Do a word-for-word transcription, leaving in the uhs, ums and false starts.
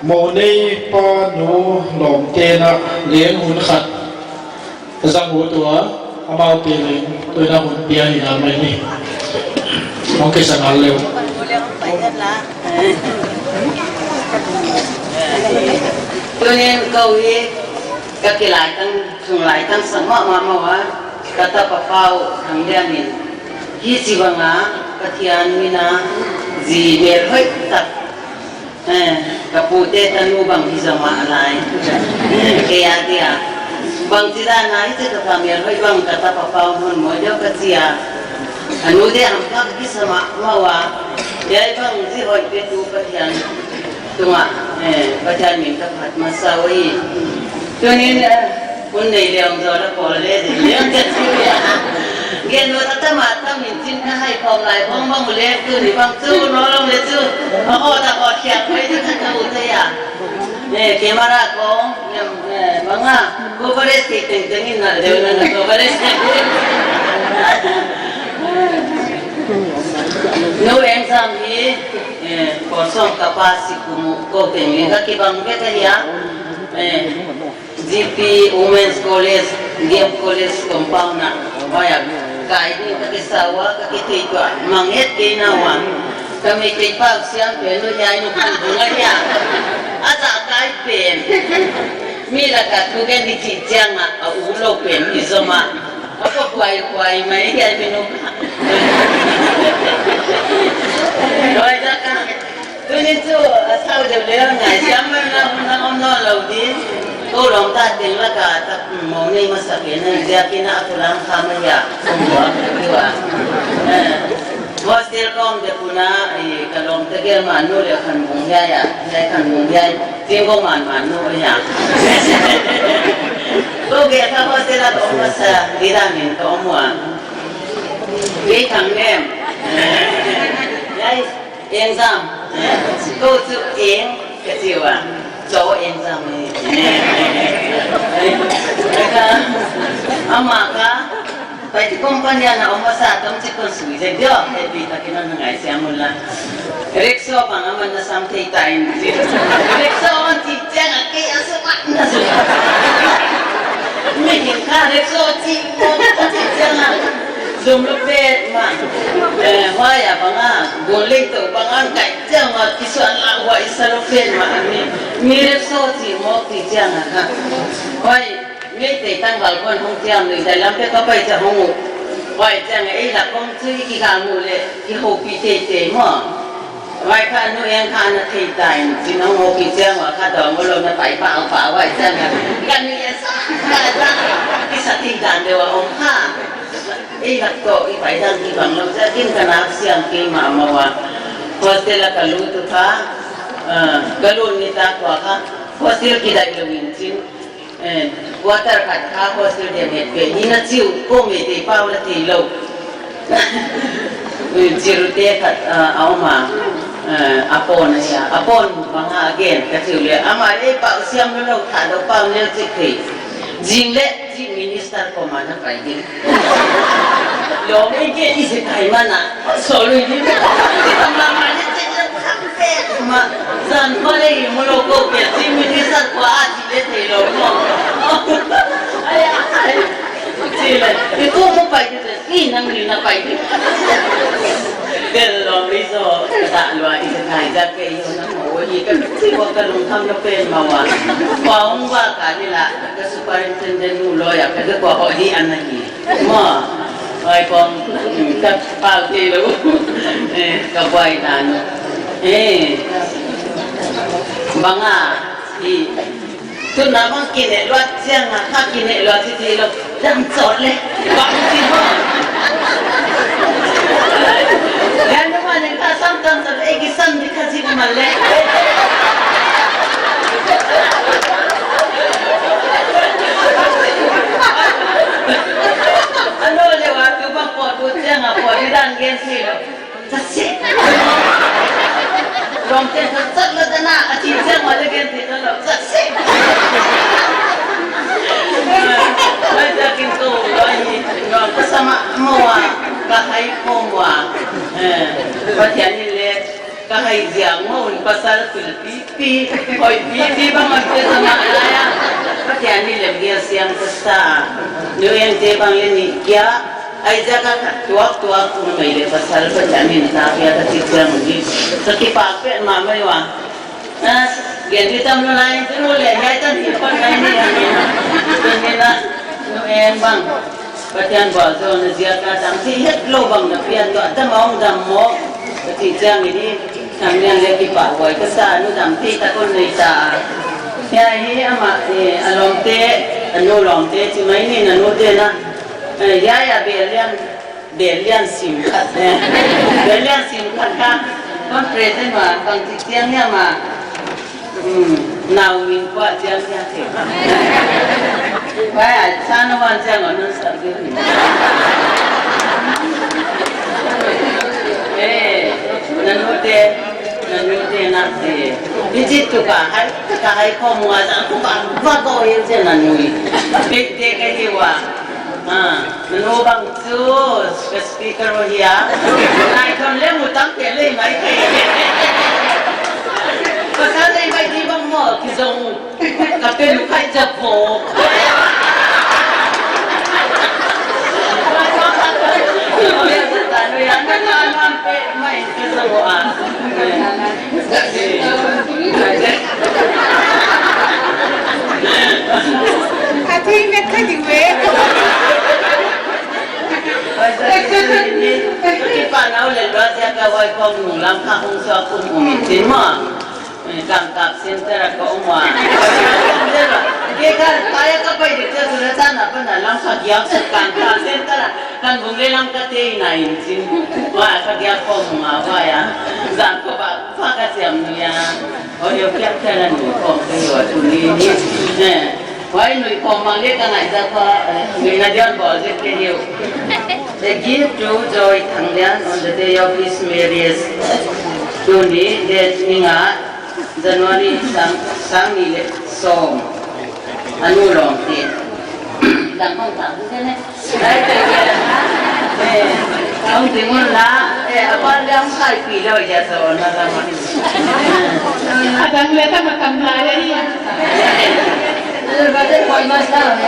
Mounei pa nu lawmte'n leng hun khat zang ut ua, amau pen leng tuin hun pia hi ngal mai ni. Hong kisa ngal leh. Tunin kou hi ka kilaitang, sunglai tang sang mahmah ua, ka tapa pau Thang Lian in, hichibang a Pathian min a zi melhoih tak, eh, ka pute tanu bang hi zomah lai. Kei a dia, bangchidan a hichi ka pa melhoih bang ka tapa pau hon mawi deuh ka chi a. A nu te hamphat kisa mahmah ua, hiai bang zi hoih petu Pathian tungah, eh, Pathian min ka phat masa uhi. Tunin, eh, hun nei leng zaw la pawl le di leng ka chi a. Gen ua ta ma ta min chin ka hai khawm lai khawm bang u le tuni bang chu no long le chu. A ho ta ho thiak mai ta ka u ta ya. Eh, camera ko, em, eh, bang a, coverage te tengteng in na deuh na na coverage te. Nu exam hi, eh, kosong ka pass i kum kou teng leng ka kibang bek ahi a. Eh, G P Women's College, D M College compound a. Huai a kai ding ka kisa ua, ka kithei tuah mang het kei na ua. Ka Meitei pau siam pen nu hiai nu khan bung ahi a. A za kai pen. Mi lak a thu gen di chih chiang a, a u lou pen mi zom a. A ko kuai kuai mai hiai mi nu kha. Loi za ka. Tuni chu a sau deuh leh ngaihsiam na, na om nawnlou di. Kou lawmta teng lak a tak, mm, Mounei masa pen a, ziakin a Kulang kha mai a, kum ua, kum ua. Eh, hostel ka om dek un a, eh, ka lawmte gel mah nu leh Khanbung hiai a, hiai Khanbung hiai, Tinggo man man nu hiai a. Kou gel kha hostel a ka om masa, di dan in ka om ua. Kei Thang Nem. Eh, hiai, Exam. Kou chu eng ka chi ua. Cho exam ni. Amah kha, pai ti company a na om masa tom chi kon sui zek deuh. Happy takin na ngaihsiam un la. Rickshaw bang aman na sam thei ta in chi. Rickshaw on chi chiang a kei a sum a na sum. Mihing kha rickshaw chi mo ka chi chiang a. Zum lou petmah. Eh, huai a bang a, gun leng toh bang a kai chiang a kisuan la huai sa lou petmah a mi. Mi rickshaw chi mawk ti chiang a kha. Huai, Meitei tangval khawng hong chiam lou, dai lam pek a pai chiang hong ut. Huai chiang a ei lak khawng chu i kigal mu leh, kihoupih teitei maw. Huai kha nu eng kha na thei ta in, chin hong houpih chiang ua kha dawng lou na pai pah pah huai chiang a. Kan ni sa, sa, kisa thei dan deuh a om kha. Ei lak toh i pai dan kibang lou, ziakin ka nak siam kei mahmah ua. Hostel a ka lut uh kha, ah, ka lut ni tak ua kha, hostel kidai lou in chin, eh, quarter khat kha hostel dia met ve, hi na chi uh, kou Meitei pau la thei lou. Eh, chirute khat, ah, a om a, eh, a pawn ahi a, a pawn bang a gen ka chi uh leh, amah leh pau siam lou lou, thah lou pau neu chik thei. Zing leh, Chief Minister koma na pai ding. Lawm ei ke i se kai mana. Sorry ni. Ti tam la ma ni te la tam pe ma. Zan pa le i mu lou kou ke Chief Minister ko a ti le te lou mo. Ai ai. Ti le. I ko mu pai te i nang ni na pai te. Del lawm i zo. Ka lua i se kai za ke i na mo i ka ti ko ka lung kham na pen ma wa. Ko ung wa ka ni la ka superintendent nu lawyer ka de ko ho di an na hi. Maw, ai kong, mm, ka pau te lou. Eh, ka buai dan. Eh, bang a, i, tu na bang kinei luat chiang a, kha kinei luat chi thei lou. Dam chawt le, bang chi maw. Yan nu ma ne ka sam tam tam, eh, ki sam di ka chi ma le. Ano le wa tu bang pawt ut chiang a pawt di dan gen si lou. Zat se. Lawmte'n ka zat lou dan a, a chi chiang a le gen thei lou. Zat se. Ai, zat kin kou lou hi. Lawm ka sa mahmah ua, ka hai khawm ua. Eh, Pathian in le Ka hai ziak maw, un pasal pil pipi, hoih pipi bang a pia zama lai a. Pathian in leh bia siam ka sa. Nu eng te bang leh ni kia. Ai ziak a tuak tuak kum mai leh pasal Pathian in ta pia ka ti siam ni. Ka kipak petmah mai ua. Ah, gen di tam lo lai, tu lo leh, hiai tan hi pan lai ni, ni na, nu eng bang. Pathian vualzawlna ziak a dam thei hetlou bang na pian tua, dam a hong dam maw. Ka chih chiang in hi, sang nian leh kipahhuai ka sa, nu dam thei tak hon nei ta. Hiai hi amah, eh, a lawmte, a nu lawmte, chi mai ni na nu te na. Eh, hiai a bel lian, bel lian sim khat, eh. Bel lian sim khat kha, kon present ua, bang chih chiang hiam a. Hmm, nau min kua chiang hiam te. Bai, a, sa na wan chiang on nun sa gi. Eh, na nu te, na nu te na te. Visit tu ka hai, ka hai ko mua sa ku ba, ba ko yin chiang na nu. Pe te ka hi ua. Ah, nu bang chu, speaker ahi a. Nai kon leh mu tam te leh mai ke. Pasal leh mai di bang maw, kizong. Ka pe nu khai ja ko. Mai kizong a. A thei met kha ding ve. Kipan au le lua ziak a huai khong nung lam kha hong suak kum um in chin maw. Kangkap center a ka um ua. Ke ka, kaya ka pai dik ka tu na tan a pan a lam kha giak sa Kangkap center a. Kan bung leh lam ka te na in chin. Huai kha giak khong um a huai a. Zan ko ba, ba ka siam nu ya. Audio kiak kiak na nu khong ka hi ua tuni ni. Eh, huai nui khong mang leh ka ngaihzak ua, eh, nui na dion bawl zek ka hi uh. A gift to Joy Thanglian on the day of his marriage. Tuni, date ni nga, January sang, sang nih leh sawm. A nu lawmte. Dang khong tang tu ne. Ai, te ke la. Eh, ang ti ngun la. Eh, a ban dang khai pi lo ya so na la ma. A dang leh ta ma tam lai ya hi. Eh, ba te koi ma sa ne.